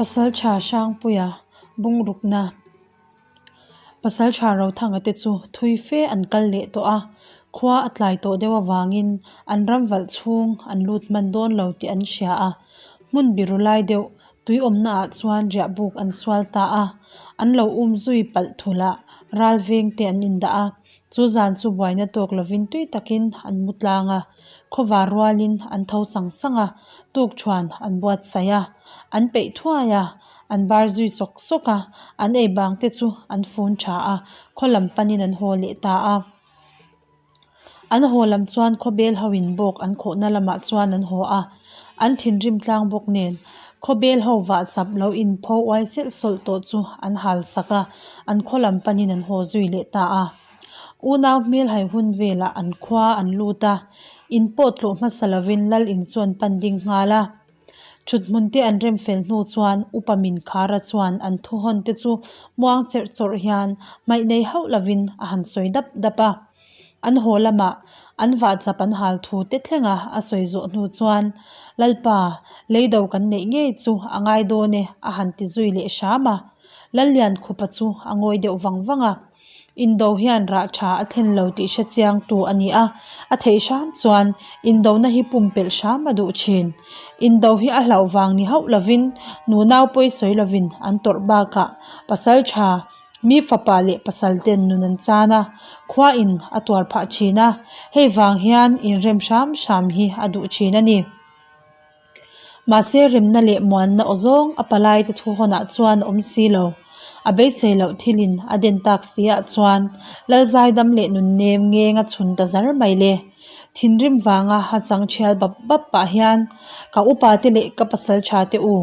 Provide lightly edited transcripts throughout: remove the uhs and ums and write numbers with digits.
Pasaltha Hrangpuia bungrukna Pasaltha Rothanga te chu thui fe an kal leh tawh a, khua a tlai tawh deuh avangin an ram valh chhung an lut hman dawn lo tih an hria a, hmun biru lai deuh tui awmna ah chuan riah buk an sual ta a, an lo um zui palh thulh ah ral veng te an indah a. Chu zan chu buaina tawk lovin tui takin an mu tlang a, khawvar rualin an tho sang sang a, tukthuan an buatsaih a, an peih thuai a, an bar zui sawk sawk a, an ei bang te chu an fun tha a, khaw lam panin an haw leh ta a. An haw lam chuan khawbel ho in bawk an khawhna lamah chuan an haw a, an thinrim tlang bawk nen khawbel ho vah chap lo in pho uai selh sawlh tawh chu an hal sak a, an khaw lam panin an haw zui leh ta a. Unau hmel hai hun velah an khua an lut a, in pawh tlawh hmasa lovin lal in chu an pan ding nghal a. Thuthmun te an rem fel hnu chuan Upa Minkhara chuan an thu hawn te chu muang cherh chawrh hian hmaih nei hauh lovin a han sawi dap dap a. An haw lamah an vah chap an hal thu te thlenga a sawi zawh hnu chuan Lalpa, leido kan neih ngei chu a ngai dawn e a han ti zui leh hram a. Lalliankhupa chu a ngawi deuh vang vang a. Indo hian rah tha a thlen lo tih hre chiangtu a ni a, a theih hram chuan indona hi pumpelh hram a duh thin. Indo hi a hlauh vang ni hauh lovin nunau pawi sawi lovin an tawrh bakah pasal tha mi fapa leh pasal ten nun an chan a, khua in a tuar phah thin a, hei vang hian inrem hram hram hi a duh thin a ni. Mahse remna leh muanna aw zawng a palai te thu hawnah chuan a awm si lo. A beisei loh thilin a den tak si ah chuan Lalzaidam leh nunnem ngeng a chhun ta zar mai le. Thinrim vanga ha chang thial bap bap pah hian ka upa te leh ka pasal tha te u,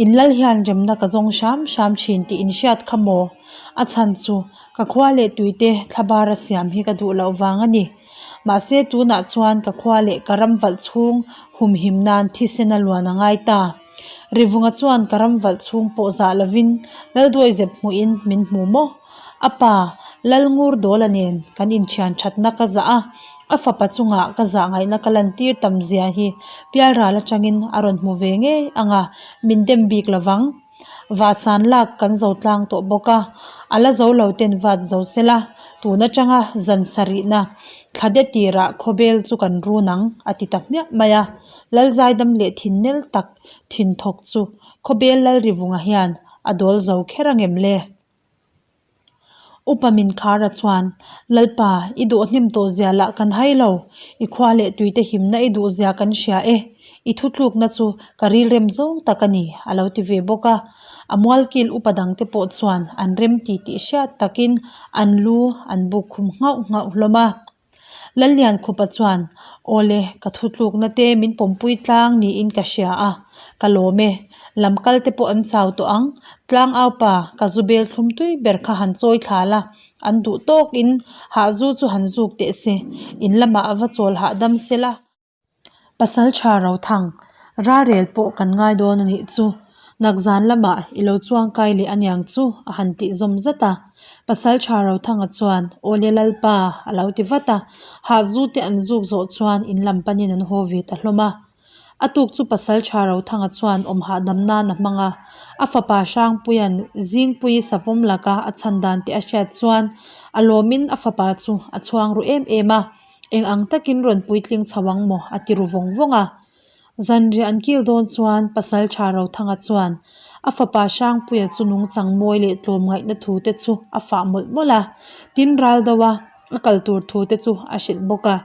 in lal hian remna ka zawng hram hram thin tih in hriat kha maw? A chhan chu ka khua leh tuite thlabara siam hi ka duh loh vang a ni. Mahse tunah chuan ka khua leh ka ram valh chhung humhim nan thisen a luan a ngai ta. Rivunga chuan ka ram valh chhung pawh zah lovin Lalduaizep hmuhin min hmu maw? A pa, Lalngurdawla nen kan inthian thatna ka zah a, a fapa chungah ka zah ngaihna ka lantir tam zia hi pialral atangin a rawn hmu ve ngei ang a, min dem bik lovang. Vahsan lak kan zo tlang tawh bawk a, a la zo lo ten vat zo se la, tun atanga zan sarihna thla de tirah khawbel chu kan run ang, a ti ta hmiah mai a. Lalzaidam leh thinnel tak thinthawk chu khawbel Lalrivunga hian a dawl zo kher angem le? Upa Minkhara chuan, Lalpa, i duh hnem tawh zia lah kan hai lo. I khua leh tuite himna i duh zia kan hria e. I thutlukna chu ka rilrem zawng tak a ni, a lo ti ve bawk a. A mualkil upa dangte pawh chuan an rem ti tih hriat takin an lu an buk khum nghauh nghauh hlawm a. Lalliankhupa chuan, Awle, ka thutlukna te min pawmpui tlang niin ka hria a, ka lawm e. Lam kal te pawh an chau tawh ang. Tlang aupa, ka zu bel thlum tui ber kha han chawi thla la, an duh tawkin hahzu chu han zuk teh se, in lamah a va chawl hahdam se la. Pasal tha Rothang, ralrel pawh kan ngai dawn a nih chu. Nakzan lamah i lo chuang kai leh aniang chu a han tih zawm zat a. Pasal tha Rothanga chuan, Awle Lalpa, a lo ti vat a. Hahzu te an zuk zawh chuan in lam panin an haw ve ta hlawm a. A tuk chu Pasal tha Rothanga chuan awm hahdam nan a hmang a. A fapa Hrangpuia'n Zingpuii savawm laka a chhan dan te a hriat chuan a lawmin a fapa chu a chhuang ru em em a. Eng ang takin rawn puitling chho ang maw? a ti ru vawng vawng a. Zanriah an kil dawn chuan Pasal Tha Rothanga chuan a fapa Hrangpuia chu nungchang mawi leh tlawmngaihna thu te chu a fah mawlh mawlh a, tin ral do a, a kal tur thu te chu a hrilh bawk a.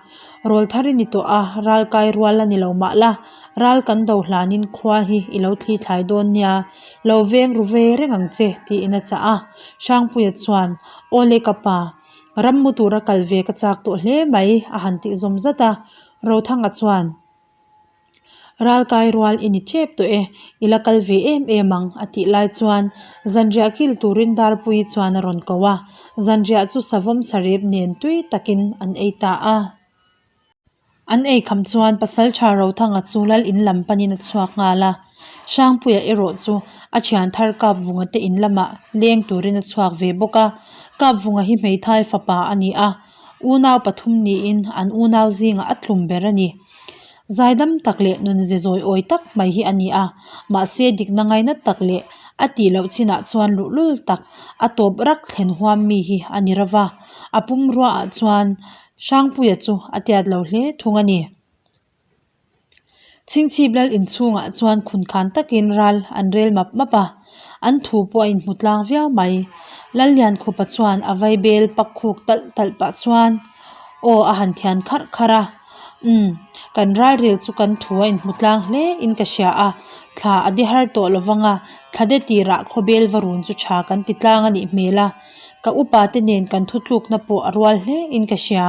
Rawl thar i ni tawh a, ral kai rual a ni lo mah la, ral kan do hlanin khua hi i lo thli thlai dawn nia, lo veng ru ve reng ang che, tiin a chah a. Hrangpuia chuan, Awle ka pa, Ram mu tura kal ve ka chak tawh hle mai, a han tih zawm zat a. Rothanga chuan, Ralkai rual i ni tep tawh e, i la kal ve em em ang, a tih lai chuan zanriah kil turin Darpuii chuan a rawn ko a. Zanriah chu savawm sarep nen tui takin an ei ta a. An ei kham chuan Pasalṭha Rothanga chu lal in lam panin a chhuak nghal a. Hrangpuia erawh chu a thian thar Kapvunga te in lamah leng turin a chhuak ve bawk a. Kapvunga hi hmeithai fapa a ni a, unau pathum niin an unau zingah a tlum ber a ni. Zaidam tak leh nunze zawi awi tak mai hi a ni a, mahse dikna ngaina tak leh a tih loh chinah chuan luhlul tak a tawp rak thlen huam mi hi a ni rova, a pumruaah chuan Hrangpuia chu a tiat lo hle thung a ni. Chhingchhip lal inchhungah chuan khunkhan takin ral an rel map map a, an thu pawh a inhmu tlang viau mai. Lalliankhupa chuan a vaibel pak khuk talh talh pah chuan aw a han thian kharh kharh a, Umm, kan ralrel chu kan thu a inhmu tlang hle in ka hria a, thla a de har tawh lovang a, thla de tirah khawbel va run chu tha kan ti tlang a nih hmel a. Ka upa te nen kan thutlukna pawh a rual hle in ka hria.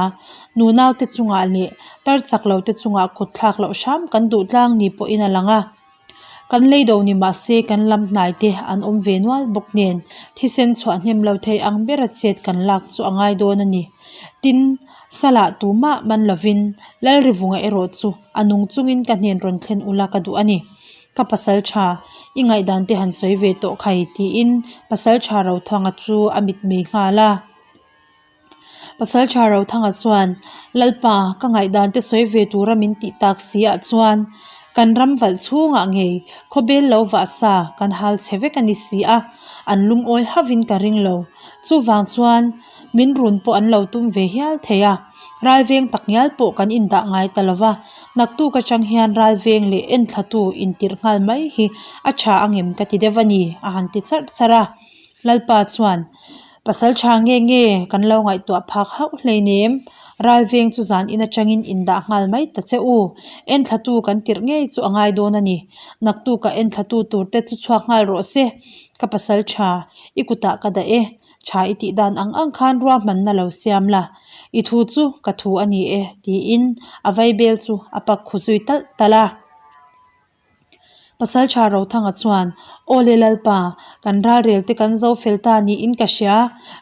Nunau te chungah leh tar chak lo te chungah kut thlak loh hram kan duh tlang ni pawhin a lang a. Kan lei do ni mah se kan lam hnai te an awm ve nual bawk nen thisen chhuah hnem lo thei ang bera chet kan lak chu a ngai dawn a ni. Tin, Salah tumah man lovin Lalrivunga erawh chu a nung chungin ka hnen rawn thlen ula ka duh a ni. Ka pasal tha, i ngaihdan te han sawi ve tawh khai tiin pasal tha Rothanga chu a mitmei nghal a. Pasal tha Rothanga chuan, Lalpa, ka ngaihdan te sawi ve tura min tih tak si ah chuan kan ram valh chhungah ngei khawbel lo vah sa kan hal chhe vek a ni si a, an lungawi hauhin ka ring lo. Chuvang chuan Min run pawh an lo tum ve hial thei a, ralveng tak ngial pawh kan indah ngai ta lo va, naktuk atang hian ralveng leh enthlatu intirh nghal mai hi a tha angem ka ti deuh a ni, a han ti charh charh a. Lalpa chuan, Pasal tha nge nge kan lo ngaihtuah phak hauh hleinem, ralveng chu zan in atangin indah nghal mai ta che u, enthlatu kan tirh ngei chu a ngai dawn a ni, naktukah enthlatu turte chu chhuak nghal rawh se, ka pasal tha, i kutah ka dah e, Tha i tih dan ang ang khan ruahmanna lo siam la, i thu chu ka thu a ni e, tiin a vaibel chu a pak khu zui talh talh a. Pasaltha Rothanga chuan, Aw le Lalpa, kan ralrel te kan zo fel ta niin ka hria,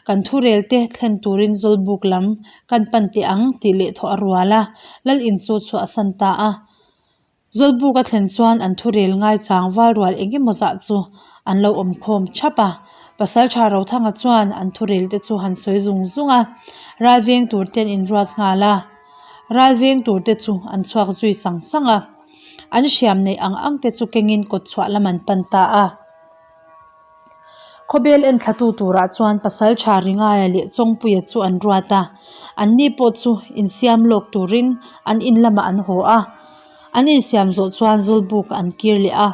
kan thurel te thlen turin Zawlbuk lam kan pan teh ang tih leh thawh a rual a, Lal in chu chhuahsan ta a. Zawlbuk a thlen chuan an thurel ngaichang valrual eng emaw zah chu an lo awm khawm thap a. Pasaltha Rothanga chuan an thurel te chu han sawi zung zung a, ral veng tur te an inruat nghal a. Ral veng tur te chu an chhuak zui sang sang a. An hriam neih ang ang te chu kengin kawtchhuah lam an pan ta a. Khawbel enthlatu turah chuan Pasaltha Ringaia leh Chawngpuia chu an ruat a, anni pawh chu insiam lawk turin an in lamah an haw a. An insiam zawh chuan Zawlbuk an kir leh a,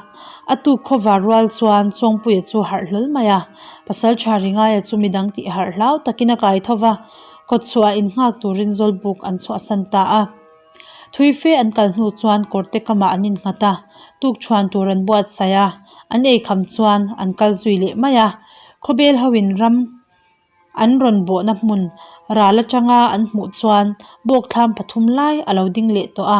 a tuk khawvar rual chuan Chawngpuia chu harh hlawl mai a, Pasaltha Ringaia chu midang tih harh hlau takin a kai tho va, kawtchhuah innghak turin Zawlbuk an chhuahsan ta a. Thui fe an kal hnu chuan kawrte kamah an innghat a, tukṭhuan tur an buatsaih a, an eikham chuan an kal zui leh mai a. Khawbel hoin ram an rawn bawhna hmun ral atanga an hmuh chuan bawkthlam pathum lai a lo ding leh tawh a,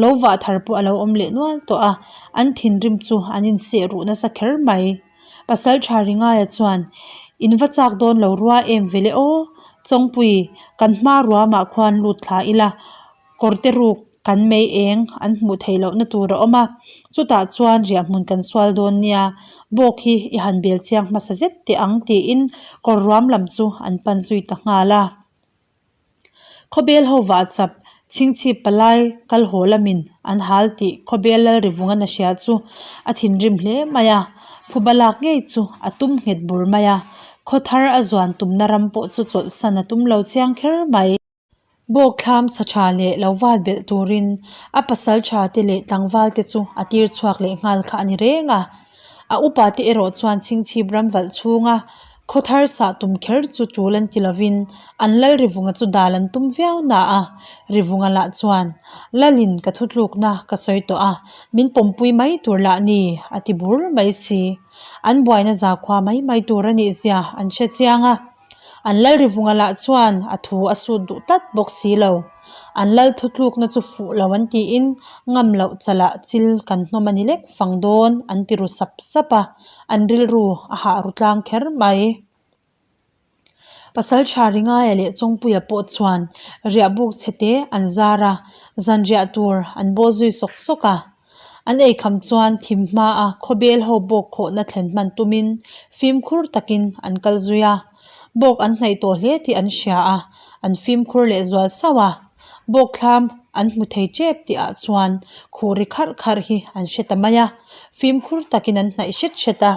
lo vah thar pawh a lo awm leh nual tawh a, an thinrim chu an inseh ruh nasa kher mai. Pasal tha Ringaia chuan, In va chak dawn lo rua em vele aw, Chawngpui, kan hma ruamah khuan lut thla ila, kawrte ruk kan mei eng an hmuh theih lohna tur a awm a, chutah chuan riahhmun kan sual dawn nia, bawk hi i han bel chiang hmasa zet teh ang tiin kawr ruam lam chu an pan zui ta nghal a. Khawbel ho vah chap chhingchhip palai kal haw lamin an hal tih Khawbel Lalrivunga na hria chu a thinrim hle mai a, phuba lak ngei chu a tum nghet bur mai a, khaw thar a zuan tumna ram pawh chu chawlhsan a tum lo chiang kher mai. Bawk thlam sa tha leh lo val belh turin a pasal tha te leh tlangval te chu a tir chhuak leh nghal kha a ni reng a. A upa te erawh chuan chhingchhip ram valh chhunga khaw thar sah tum kher chu tul an ti lovin an lal Rivunga chu dal an tum viau na a, Rivunga lah chuan, Lalin ka thutlukna ka sawi tawh a, min pawmpui mai tur lah ni, a ti bur mai si. An buaina zakhua mai mai tur a nih zia an hre chiang a. An lal Rivunga lah chuan a thu a sut duh tlat bawk si lo. An lal thutlukna chu fuh lo an tiin ngam loh chalah chil kan hnawm a ni lek fang dawn an ti ru sap sap a, an rilru a hah ru tlang kher mai. Pasal tha Ringaia leh Chawngpuia pawh chuan riahbuk chhete an zar a, zanriah tur an bawl zui sawk sawk a. An eikham chuan thim hmaa khawbel ho bawk khawhna thlen hman tumin fimkhur takin an kal zui a. Bawk an hnaih tawh hle tih an hria a, an fimkhur leh zual sauh a. Bawk thlam An hmu thei tep tih ah chuan khuh ri kharh kharh hi an hre ta mai a, fimkhur takin an hnaih hret hret a.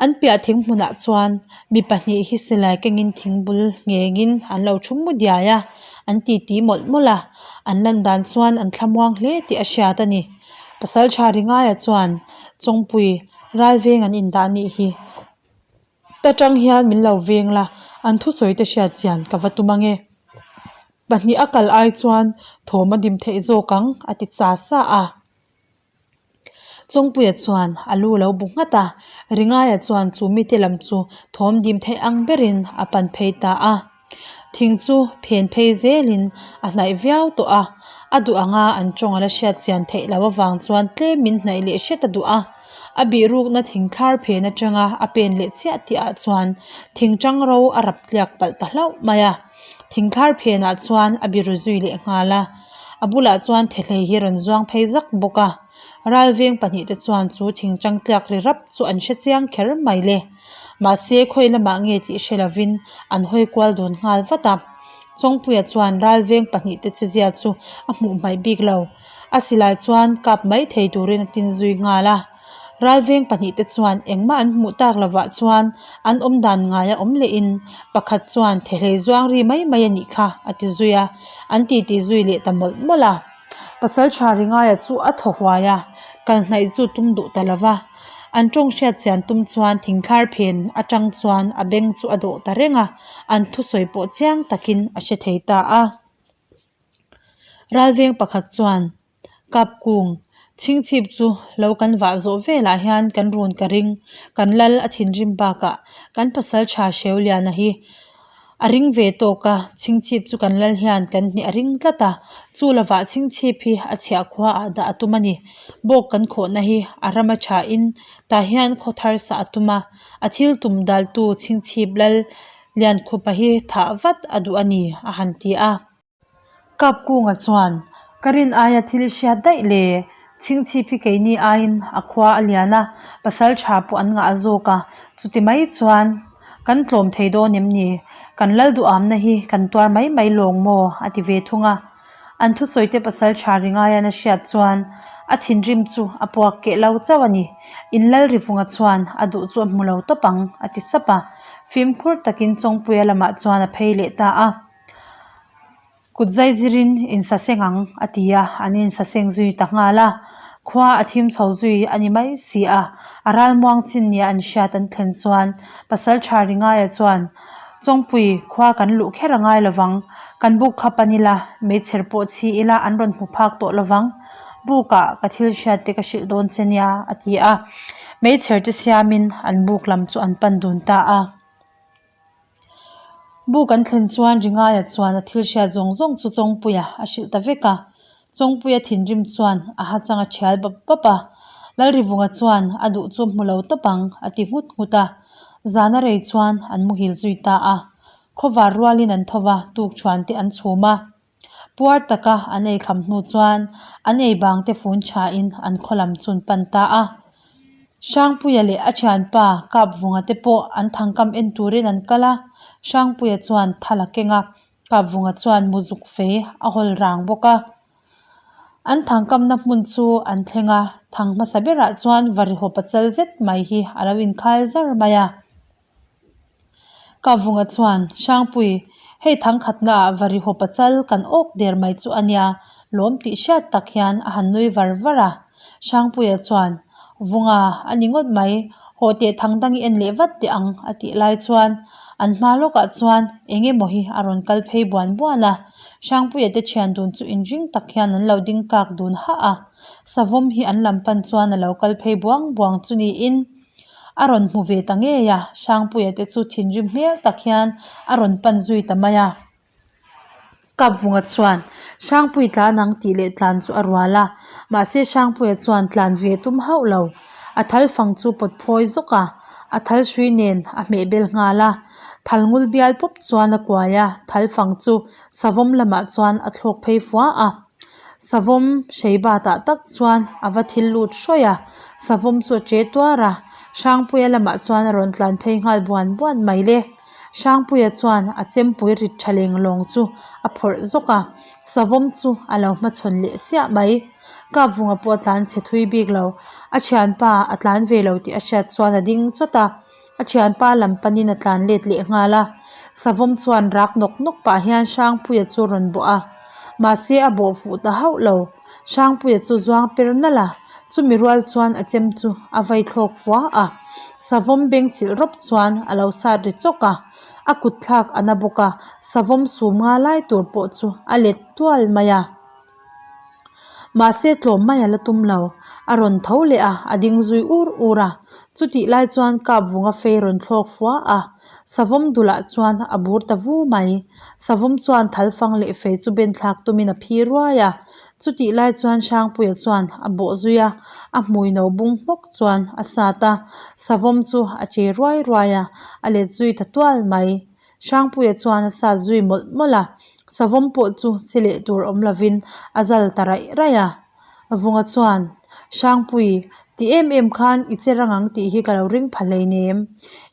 An piah thing hmunah chuan mi pahnih hi silai kengin thing bul nghengin an lo thu mu diai a, an titi mawlh mawlh a, an lan dan chuan an thlamuang hle tih a hriat a ni. Pasal tha Ringaia chuan Chawngpui ralveng an indah nih hi ta tang hian min lo veng la, an thusawi te hriat chian ka va tum ange. Pahnih a kal ai chuan thawm a dim theih zawk ang a ti sa sa a. Chawngpuia chuan a lu lo bu nghat a, Ringaia chuan chu mite lam chu thawm dim theih ang berin a pan phei ta a. Thing chu phen phei zelin a hnaih viau tawh a, a duh anga an tawng a la hriat chian theih loh avang chuan tlemin hnaih leh hret a duh a. A bihrukna thing thlar phen atanga a pen leh chiah tih ah chuan thing tang ro a rap tliak palh ta hlauh mai a. Thingthlar phenah chuan a biru zui leh nghal a, a bulah chuan thehlei hi a rawn zuang phei zak bawk a. Ralveng pahnihte chuan chu thingchang tliak ri rap chu an hre chiang kher mai le. Mahse khawi lamah nge tih hre lovin an hawi kual dun nghal vat a. Chawngpuia chuan ralveng pahnihte chezia chu a hmuh hmaih bik lo. A silai chuan kap mai thei turin a tin zui nghal a. Ralveng pahnihte chuan engmah an hmuh tak lovah chuan an awm dan ngaia awm lehin pakhat chuan thehlei zuang ri mai mai a nih kha a ti zui a, an titi zui leh ta mawlh mawlh a. Pasal tha Ringaia chu a thaw huai a, kal hnaih chu tum duh ta lova. An tawng hriat chian tum chuan thingthlar phen atang chuan a beng chu a dawh ta reng a, an thusawi pawh chiang takin a hre thei ta a. Ralveng pakhat chuan Kap kung, chhingchhip chu lo kan vah zawh velah hian kan run ka ring, kan lal a thinrim bakah kan pasal tha Hreuliana hi a ring ve tawk a, chhingchhip chu kan lal hian kan hnih a ring tlat a, chu lovah chhingchhip hi a chhiah khua ah dah a tum a ni. Bawk kan khawhna hi a ram a tha in tah hian khaw thar sah a tum a, a thil tum daltu chhingchhip lal Liankhupa hi thah vat a duh a ni a han ti a. Kapkunga chuan, Ka rin aia thil i hriat daih le, chhingchhip hi keini aiin a khua a lian a, pasal tha pawh an ngah zawk a, chuti mai chuan kan tlawm thei dawn em ni? Kan lal duhamna hi kan tuar mai mai lawng maw? a ti ve thung a. An thusawite pasal tha ri ngaian a hriat chuan a thinrim chu a puak keh lo chauh a ni. In lal rivunga chuan a duh chu a hmu lo tawp ang, a ti sap a. Fimkhur takin Chawngpuia lamah chuan a phei leh ta a. Kut zai zirin insaseng ang a ti a, an insaseng zui ta nghal a. Khua a thim chho zui a ni mai si a, a ralmuang chin nia an hriat an thlen chuan Pasal tha Ringaia chuan, Chawngpui, khua kan luh kher a ngai lovang, kan buk kha pan ila, meichher pawh chhi ila an rawn hmu phak tawh lovang, bukah ka thil hriat te ka hrilh dawn che nia a ti a. Meichher te siamin an buk lam chu an pan dun ta a. Buk an thlen chuan Ringaia chuan a thil hriat zawng zawng chu Chawngpuia a hrilh ta vek a. Chawngpuia thinrim chuan a ha chang a thial bap bap a. Lalrivunga chuan a duh chu a hmu lo tawp ang a ti nghut nghut a. Zan a rei chuan an muhil zui ta a. Khawvar rualin an tho va, tukṭhuan te an chhum a. Puar taka an ei kham hnu chuan an ei bang te fun thain an khaw lam chu an pan ta a. Hrangpuia leh a thianpa Kapvunga te pawh an thangkam en turin an kal a, Hrangpuia chuan thal a keng a, Kapvunga chuan muzuk fei a hawl rang bawk a. An thangkamna hmun chu an thleng a, thang hmasa berah chuan Varihaw pachal zet mai hi a lo inkhai zar mai a. Kavunga chuan, Hrangpui, hei thangkhatna ah Varihaw pachal kan awk der mai chu a nia, lawm tih hriat tak hian a han nui var var a. Hrangpuia chuan, Vunga, a ni ngawt mai, hawh teh thang dang i en leh vat teh ang, a tih lai chuan an hma lawkah chuan eng emaw hi a rawn kal phei buan buan a. Hrangpuia te thian dun chu inring tak hian an lo ding kak dun hah a. Savawm hi an lam pan chuan a lo kal phei buang buang chu niin, A rawn hmu ve ta ngei a, Hrangpuia te chu thinrim hmel tak hian a rawn pan zui ta mai a. Kapvunga chuan Hrangpui tlan ang tih leh tlan chu a rual a, mahse Hrangpuia chuan tlan ve tum hauh lo. A thal fang chu pawt phawi zawk a, a thal hrui nen a hmeh bel nghal a. Thal ngul bial pawp chuan a kuai a, thal fang chu savawm lamah chuan a thlawk phei fua a. Savawm hrei batah tak chuan a va thil lut hrawih a, savawm chu a che tuar a, Hrangpuia lamah chuan a rawn tlan phei nghal buan buan mai le. Hrangpuia chuan a chempui rit tha leng lawng chu a phawrh zawk a, Savawm chu a lo hmachhawn leh siah mai. Kapvunga pawh a tlan chhe thui bik lo. A thianpa a tlan ve lo tih a hriat chuan a ding chawt a. A thianpa lam panin a tlan let leh nghal a. Savawm chuan rak nawk nawk pah hian Hrangpuia chu a rawn bawh a. Mahse a bawh fuh ta hauh lo. Hrangpuia chu zuang per nalh a, chumi rual chuan a chem chu a vai thlawk fua a. Savawm beng chilh rawp chuan a lo sat ri chawk a. A kut thlak a na bawk a, savawm sum nga lai tur pawh chu a let tual mai a. Mahse tlawm mai a la tum lo, a rawn tho leh a, a ding zui ur ur a. Chutih lai chuan kap vunga fei rawn thlawk fua a, savawm dulah chuan a bur ta vu mai. Savawm chuan thal fang leh fei chu ben thlak tumin a phi ruai a. Chutih lai chuan Hrangpuia chuan a bawh zui a, a hmui no bung hmawk chuan a sat a, savawm chu a che ruai ruai a, a let zui ta tual mai. Hrangpuia chuan a sat zui mawlh mawlh a, savawm pawh chu che leh tur awm lovin a zal ta raih raih a. Vunga chuan, Hrangpui, ti em em khan i che rang ang tih hi ka lo ring pha hleinem.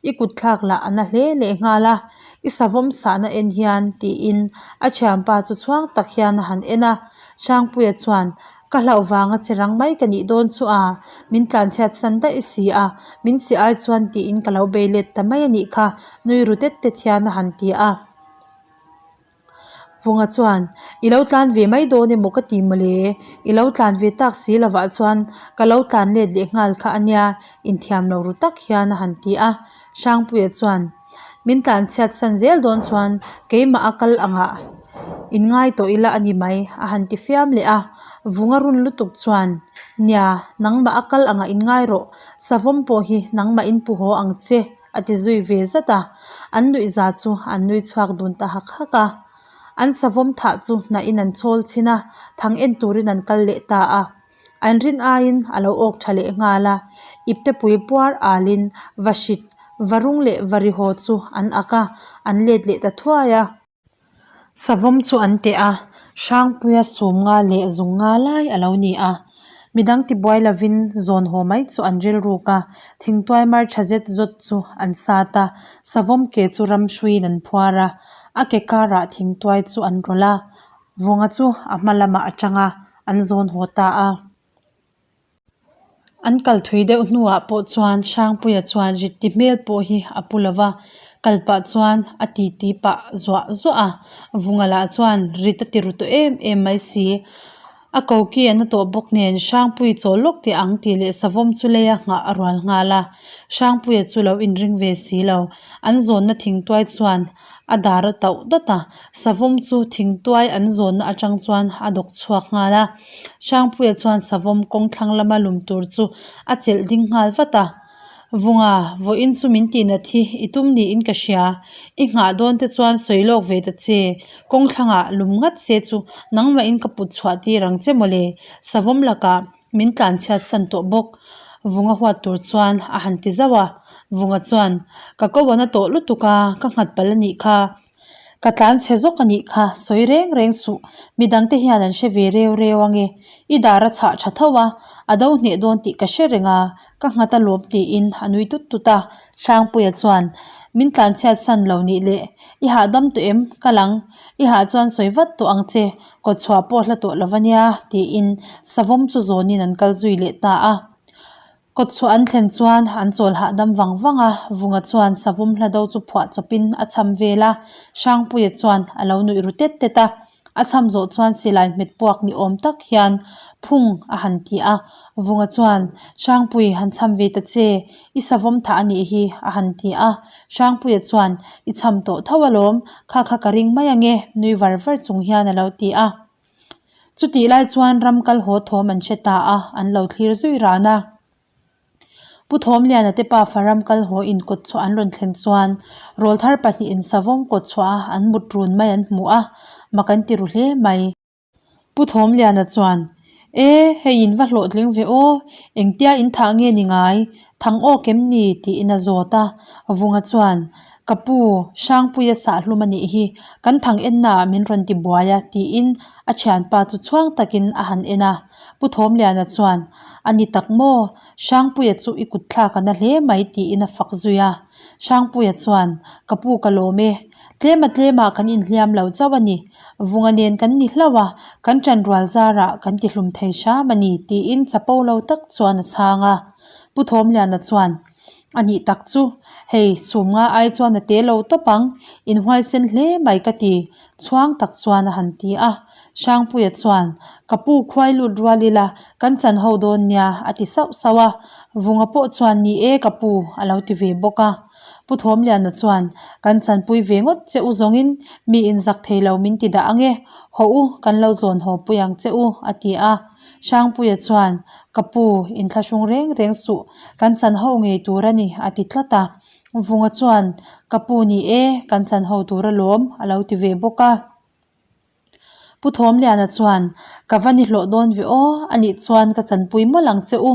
I kut thlak lah a na hle leh nghal a, i savawm sahna en hian tiin a thianpa chu chhuang tak hian a han en a. Hrangpuia chuan, Ka hlauh vanga che rang mai ka nih dawn chu a, min tlanchhiat san daih si a, min si ai chuan tiin ka lo bei let ta mai a nih kha, nui ru tet tet hian a han ti a. Vunga chuan, I lo tlan ve mai dawn emaw ka ti mawle, i lo tlan ve tak si lovah chuan ka lo tlan let leh nghal kha a nia, inthiam lo ru tak hian a han ti a. Hrangpuia chuan, Min tlan chhiat san zel dawn chuan keimah a kal angah inngai tawh ila a ni mai, a han ti fiam leh a. Vunga run lutuk chuan, Nia, nangmah a kal angah inngai rawh, savawm pawh hi nangmah in pu haw ang che. A ti zui ve zat a, an nuihza chu an nui chhuak dun ta hak hak a. An savawm thah chu hnahin an chawl chhin a, thang en turin an kal leh ta a. An rin aiin a lo awk tha leh nghal a, iptepui puar alin vahrit, varung leh varihaw chu an ak a, an let leh ta thuai a. Savawm chu an teh a, Hrangpuia sum nga leh zung nga lai a lo ni a. Midang tibuai lovin zawn haw mai chu an rilruk a, thingtuai mar tha zet zawt chu an sat a, savawm ke chu ram hruiin an phuar a, a ke karah thingtuai chu an rawlh a, Vunga chu a hma lamah a tang a, an zawn haw ta a. An kal thui deuh hnuah pawh chuan Hrangpuia chuan rit ti hmel pawh hi a pu lo va, kal pah chuan a ti ti pah zuah zuah a, Vunga lah chuan rit a ti ru tawh em em mai si. A koki a na tawh bawk nen Hrangpui chawl lawk teh ang tih leh savawm chu leia nghah a rual nghal a, Hrangpuia chu lo inring ve si lo. An zawnna thingtuai chuan a dar a tauh dawt a, savawm chu thingtuai an zawnna atang chuan a dawk chhuak nghal a. Hrangpuia chuan savawm kawng thlang lama lum tur chu a chelh ding nghal vat a, Vunga, vawiin chu min tihnat hi i tum niin ka hria. I nghah dawn te chuan sawi lawk ve ta che. Kawng thlangah lum ngat se chu nangmahin ka put chhuah tir ang che mawle, savawm lakah min tlanchhiat san tawh bawk. Vunga huat tur chuan a han ti zauh a. Vunga chuan, Ka ko a na tawh lutuk a, ka nghat palh a nih kha. Ka tlan chhe zawk a nih kha, sawi reng reng suh. Midangte hian an hre ve reu reu ange. I dar a chhah tha tho a, a do hneh dawn tih ka hre reng a, ka nghat a lawm tiin a nui tut tut a. Hrangpuia chuan, Min tlanchhiat san lo nih leh, i hahdam tawh em? Ka lang. I hah chuan sawi vat tawh ang che, kawtchhuah pawh hla tawh lo va nia, tiin savawm chu zawnin an kal zui leh ta a. Kawtchhuah an thlen chuan an chawl hahdam vang vang a, Vunga chuan savawm hla do chu phuah chawpin a cham vel a, Hrangpuia chuan a lo nuih ru tet tet a. A cham zawh chuan silai hmet puak ni awm tak hian phung a han ti a, Vunga chuan, Hrangpui, han cham ve ta che, i savawm thah a nih hi, a han ti a. Hrangpuia chuan, I cham tawh tho alawm, kha kha ka ring mai ange, nui var var chung hian a lo ti a. Chutih lai chuan ram kal haw thawm an hre ta a, an lo thlir zui ran a. Pu Thawmliana te pafa ram kal haw in kawt chhuah an rawn thlen chuan rawlthar pahnihin savawm kawt chhuah a an mut run mai an hmu a, mak an ti ru hle mai. Pu Thawmliana chuan, E, hei in va hlawhtling ve aw, engtia in thah nge ni ngai, thang awk em ni? tiin a zawt a. Vunga chuan, Ka pu, Hrangpuia sahhlum a nih hi, kan thang ennaah min rawn ti buai a, tiin a thianpa chu chhuang takin a han en a. Pu Thawmliana chuan, A ni tak maw? Hrangpuia chu i kut thlak a na hle mai, tiin a fak zui a. Hrangpuia chuan, Ka pu ka lawm e. Tlema tlemah kan inhliam lo chauh a ni. Vunga nen kan ni hlauh a, kan ṭanrual zarah kan tihlum thei hram a ni, tiin chapo lo tak chuan a chhang a. Pu Thawmliana chuan, A nih tak chu, hei sumnga ai chuan a te lo tawp ang, inhuaisen hle mai ka ti, chhuang tak chuan a han ti a. Hrangpuia chuan, Ka pu khuai lut rual ila, kan chan ho dawn nia, a ti sauh sauh a. Vunga pawh chuan, Ni e ka pu, a lo ti ve bawk a. Pu Thawmliana chuan, Kan chanpui ve ngawt che u zawngin mi inzak thei lo min ti dah ang e, haw u, kan lo zawn haw pui ang che u, a ti a. Hrangpuia chuan, Ka pu, inthlahrung reng reng suh, kan chan ho ngei tur a ni, a ti tlat a. Vunga chuan, Ka pu ni e, kan chan ho tur alawm, a lo ti ve bawk a. Pu Thawmliana chuan, Ka va ni hlawh dawn ve aw, a nih chuan ka chanpui mawlh ang che u.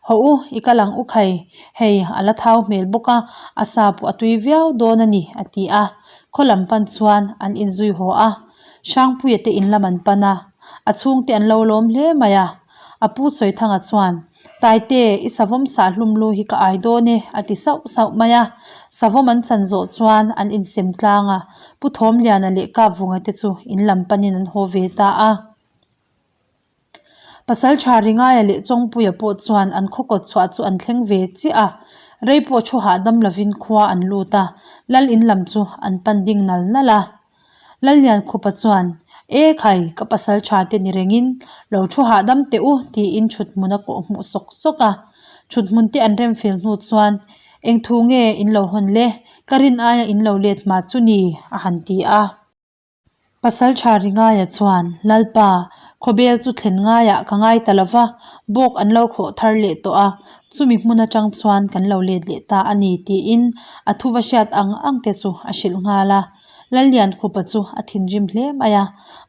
Haw u, i kal ang u khai, hei a la thau hmel bawk a, a sa pawh a tui viau dawn a ni, a ti a. Khaw lam pan chuan an inzui haw a. Hrangpuia te in lam an pan a, a chhungte an lo lawm hle mai a. A pu Sawithanga chuan, Taite, i savawm sah hlum lu hi ka ai dawn e, a ti sauh sauh mai a. Savawm an chan zawh chuan an insem tlang a, Pu Thawmliana leh Kapvunga te chu in lam panin an haw ve ta a. Pasalṭha Ringaia leh Chawngpuia pawh chuan an khaw kawt chhuah chu an thleng ve chiah a, rei pawh thu hahdam lovin khua an lut a, Lal in lam chu an pan ding nal nal a. Lalliankhupa chuan, E khai, ka pasalṭha te ni rengin lo thu hahdam teh u tiin ṭhuthmun a kawh hmuh sawk sawk a. Ṭhuthmun te an remfel hnu chuan, Eng thu nge in lo hawn le? Ka rin aia in lo let hma chu ni, a han ti a. Pasalṭha Ringaia chuan, Lalpa, khawbel chu thlen ngaiah ka ngai ta lo va, bawk an lo khawh thar leh tawh a, chumi hmun aṭang chuan kan lo let leh ta a ni, tiin a thu va hriat ang ang te chu a hrilh nghal a. Lalliankhupa chu a thinrim hle mai a,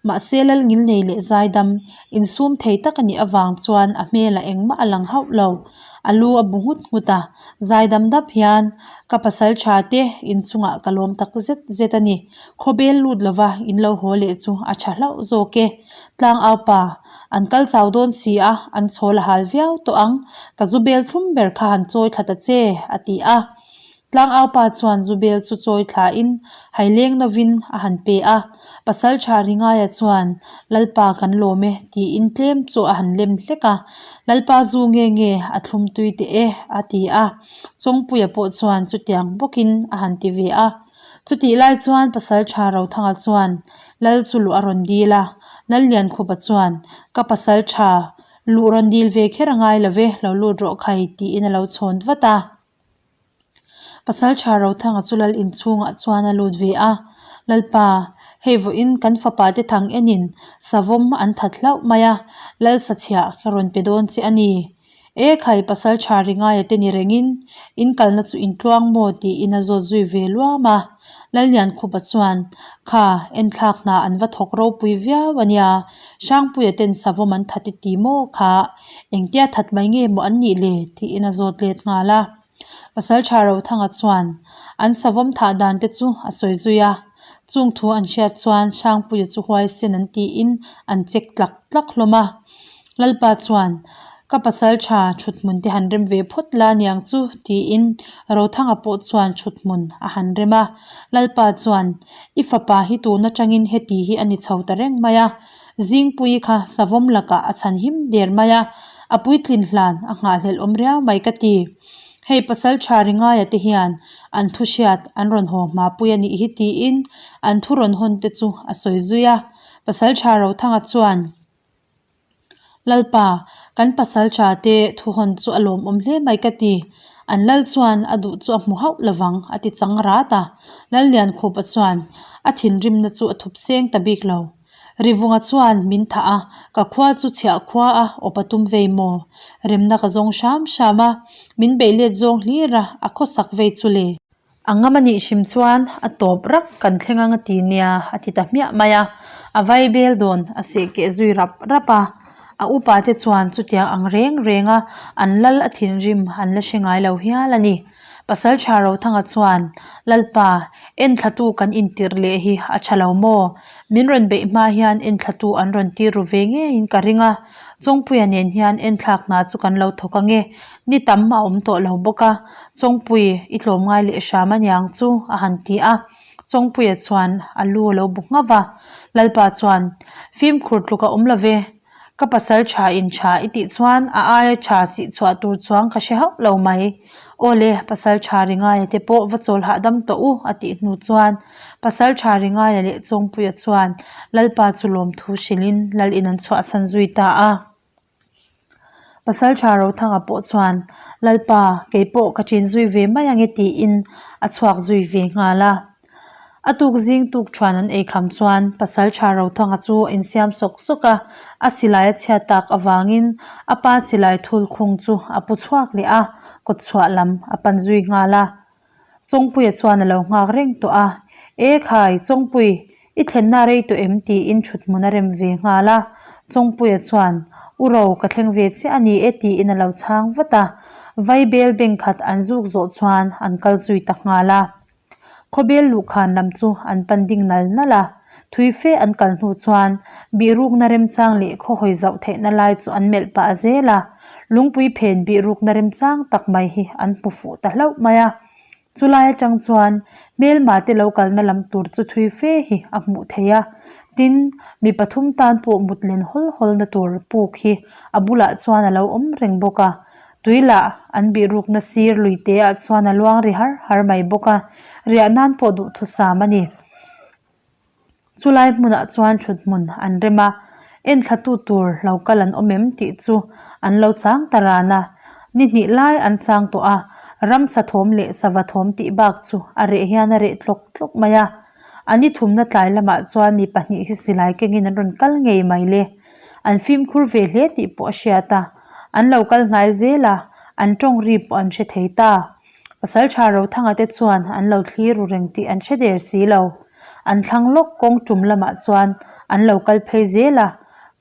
mahse Lalngilnei leh Zaidam insum thei tak a nih avang chuan a hmelah engmah a lang hauh lo. A lu a bu nghut nghut a, Zaidam dap hian, Ka pasal tha te, inchungah ka lawm tak zet zet a ni. Khawbel lut lova in lo haw leh chu a tha hlauh zawk e. Tlang au pa, an kal chau dawn si a, an chhawl a hal viau tawh ang. Ka zu bel thlum ber kha han chawi thla ta che, a ti a. Tlangaupa chuan Zubel chu chawi thlain haileng novin a han pe a, Pasalṭha Ringaia chuan, Lalpa kan lawm e, tiin tlem chu a han lem hlek a, Lalpa zu nge nge a thlum tui teh e, a ti a. Chawngpuia pawh chuan chutiang bawkin a han ti ve a. Chutih lai chuan Pasalṭha Rothanga chuan Lal chu luh a rawn dil a, Lalliankhupa chuan, Ka pasalṭha, luh rawn dil ve kher a ngai lo ve, lo lut rawh khai, tiin a lo chhawn vat a. Pasalṭha Rothanga chu lal inchhungah chuan a lut ve a, Lalpa, hei vawiin kan fapa te thang enin savawm an that hlauh mai a, lal sachhiah ka rawn pe dawn che a ni. E khai, pasalṭha Ringaia te ni rengin in kalna chu in tluang maw tiin a zawt zui ve luam a. Lalliankhupa chuan, Kha, enthlak hna an va thawk ropui viau a nia, Hrangpuia ten savawm an that i ti maw kha? Engtia that mai nge maw an nih le? tiin a zawt let nghal a. Pasalṭha Rothanga chuan an savawm thah dan te chu a sawi zui a. Chung thu an hriat chuan Hrangpuia chu huaisen an tiin an check tlak tlak hlawm a. Lalpa chuan, Ka pasalṭha ṭhuthmun te han rem ve phawt la niang chu tiin Rothanga pawh chuan ṭhuthmun a han rem a. Lalpa chuan, I fapa hi tun aṭangin heti hi a ni chho ta reng mai a. Zingpuii kha savawm lakah a chhan him der mai a, a puitlin hlan a nghahhlelh awm riau mai ka ti. Hei pasalṭha Ringaia te hian an thu hriat an rawn haw hmapui a nih hi tiin an thu rawn hawn te chu a sawi zui a. Pasalṭha Rothanga chuan, Lalpa, kan pasalṭha te thu hawn chu a lawmawm hle mai ka ti. An lal chuan a duh chu a hmu hauh lovang a ti chang rat a. Lalliankhupa chuan a thinrimna chu a thup seng ta bik lo. Rivunga chuan min thah a, ka khua chu chhiah khua a awp a tum vei maw? Remna ka zawng hram hram a, min beih let zawng hlir a, a khawsak vei chu le. A ngam a nih hrim chuan a tawp rak kan thleng ang a ti nia, a ti ta hmiah mai a. A vaibel dawn a seh keh zui rap rap a. A upa te chuan chutiang ang reng reng a an lal a thinrim an la hre ngai lo hial a ni. Pasalṭha Rothanga chuan, Lalpa, enthlatu kan intirh leh hi a ṭha lo maw? Min rawn beih hma hian enthlatu an rawn tir ru ve ngeiin ka ring a, Chawngpuia nen hian enthlak hna chu kan lo thawk ang e, ni tam a awm tawh lo bawk a, Chawngpui i tlawmngai leh hram aniang chu, a han ti a. Chawngpuia chuan a lu a lo bu nghauh va. Lalpa chuan, Fimkhur tluk a awm lo ve. Ka pasal tha in tha i tih chuan a aia tha sih chhuah tur chuang ka hre hauh lo mai. Aw le, pasal tha Ringaia te pawh va chawl hahdam tawh u a tih hnu chuan pasal tha Ringaia leh Chawngpuia chuan Lalpa chu lawmthu hrilhin Lal in an chhuahsan zui ta a. Pasal tha Rothanga pawh chuan Lalpa kei pawh ka ṭin zui ve mai ange tiin a chhuak zui ve nghal a. A tuk zing tuk thuan an ei kham chuan Pasal tha Rothanga chu a insiam sawk sawk a, a silai a chhiat tak avangin a pa silai thul khung chu a pu chhuak leh a, kawt chhuah lam a pan zui nghal a. Chawngpuia chuan a lo nghak reng tawh a, E khai, Chawngpui, i thlenna rei tawh em? tiin thut hmun a rem ve nghal a. Chawngpuia chuan, U ro, ka thleng ve chiah a ni e tiin a lo chhang vat a. Vaibel bengkhat an zuk zawh chuan an kal zui ta nghal a. Khawbel luhkhan lam chu an pan ding nal nal a, thui fe an kal hnu chuan bihrukna remchang leh khawhawi zauh theihna lai chu an melh pah zel a, lungpui phen bihrukna remchang tak mai hi an hmu fuh ta hlauh mai a. Chulai atang chuan hmelma te lo kalna lam tur chu thui fe hi a hmuh theih a, tin, mi pathum tan pawh mut len hawl hawlna tur puk hi a bulah chuan a lo awm reng bawk a. Tui lah an bihrukna sir lui te ah chuan a luang ri har har mai bawk a, riah nan pawh duhthusam a ni. Chulai hmunah chuan thut hmun an rem a, enthlatu tur lo kal an awm em tih chu an lo chang ta ran a. Ni hnih lai an chang tawh a, ramsa thawm leh sava thawm tih bak chu a reh hian a reh tlawk tlawk mai a. A ni thumna tlai lamah chuan mi pahnih hi silai kengin an rawn kal ngei mai le. An fimkhur ve hle tih pawh a hriat a. An lo kal hnai zel a, an tawng ri pawh an hre thei ta. Pasal tha Rothanga te chuan an lo thlir ru reng tih an hre der si lo. An thlang lawk kawng tum lamah chuan an lo kal phei zel a,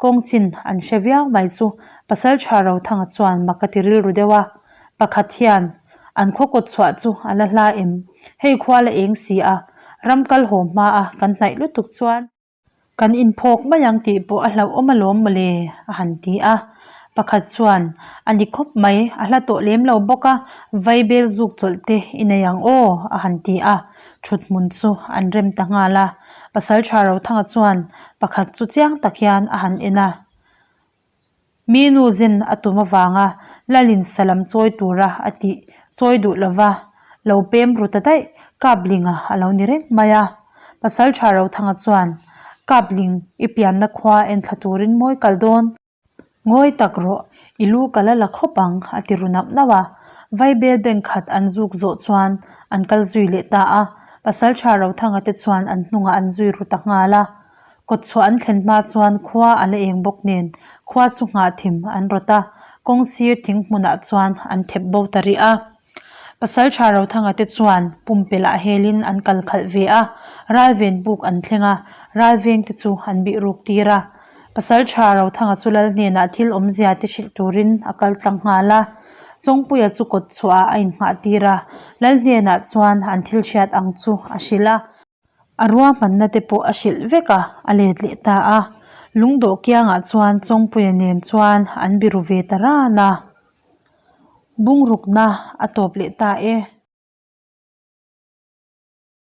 kawng chin an hre viau mai chu Pasal tha Rothanga chuan mak a ti rilru deuh a. Pakhat hian an khaw kawt chhuah chu a la hla em? Hei khua la eng si a, ram kal haw hma a kan hnaih lutuk chuan. Kan inphawk mai ang tih pawh a hlauhawm alawm mawle, a han ti a. Pakhat chuan, A ni khawp mai, a hla tawh lem lo bawk a, vaibel zuk chawlh te i nei ang aw, a han ti a. Thut hmun chu an rem ta nghal a. Pasaltha Rothanga chuan pakhat chu chiang tak hian a han en a. Mi nu zen a tum avanga Lalin salam chawi tura a tih chawi duh lova lo pem ru ta daih Kaplinga a lo ni reng mai a. Pasaltha Rothanga chuan, Kapling, i pianna khua enthla turin mawi kal dawn. Ngawi tak rawh, i lu ka la la khawp ang, a ti ru nauh nauh a. Vaibel bank khat an zuk zawh chuan an kal zui leh ta a. Pasaltha Rothanga te chuan an hnungah an zui ru ta nghal a. Kawtchhuah an thlen hma chuan khua a la eng bawk nen khua chu nghah thim an rawt a, kawng sir thing hmunah chuan an thep bo ta rih a. Pasaltha Rothanga te chuan pumpelh ah helin an kal khalh ve a, ralven buk an thleng a, ralveng te chu an bih ruk tir a. Pasaltha Rothanga chu lal hnenah thil awmzia te hrilh turin a kal tlang nghal a, Chawngpuia chu kawtchhuah ah a innghah tir a, lal hnenah chuan an thil hriat ang chu a hrilh a. A ruahmanna te pawh a hrilh vek a, a let leh ta a. Lungdawh kiangah chuan Chawngpuia nen chuan an biru ve ta ran a. Bungrukna a tawp leh ta e.